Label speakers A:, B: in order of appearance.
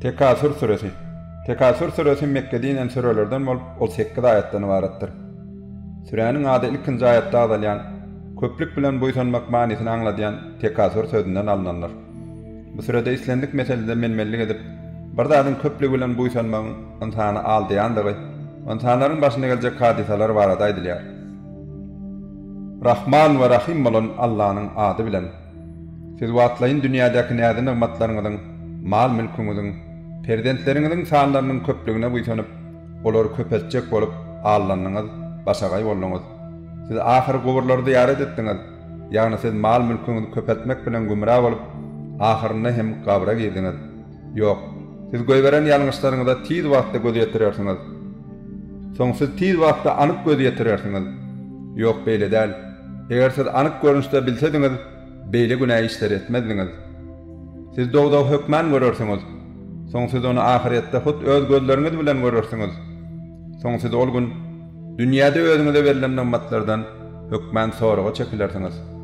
A: Tekasür süresi. Tekasür süresi Mekgede inen sürelerden bolup, ol sekiz aýatdan ybaratdyr. Süräniň ady ilkinji aýatda agzalýan, köplük bilen buýsanmak manysyny aňladýan tekasür sözünden alnandyr. Bu sürede islendik meselede men-menlik edip, bir zadyň köplügi bilen buýsanmagyň ynsany aldaýandygy we ynsanlaryň başyna geljek hadysalar barada aýdylýar. Rahman we Rahym bolan Allanyň ady bilen. Siz wagtlaýyn dünýädäki näzi-nygmatlaryňyzyň, mal-mülküňiziň, perzentleriňiziň sanlarynyň köplügine buýsanyp, olary köpeltjek bolup aldandyňyz, başagaý bolduňyz. Siz ahyry guburlary zyýarat etdiňiz, ýagny siz mal-mülküňizi köpeltmek bilen gümra bolup, ahyrynda hem gabra girdiňiz. Ýok, siz goýberen ýalňyşlaryňyza tiz wagtda göz ýetirersiňiz. Soň siz tiz wagtda anyk göz ýetirersiňiz. Ýok, beýle däl. Eger siz anyk görnüşde bilsediňiz, beýle günä işleri etmezdiňiz. Siz dowzahy hökman görersiňiz. Soň siz ony ahyrýetde hut öz gözleriňiz bilen görersiňiz. Soň siz ol gün dünýäde özüňize berlen nygmatlardan hökman soraga çekilersiňiz.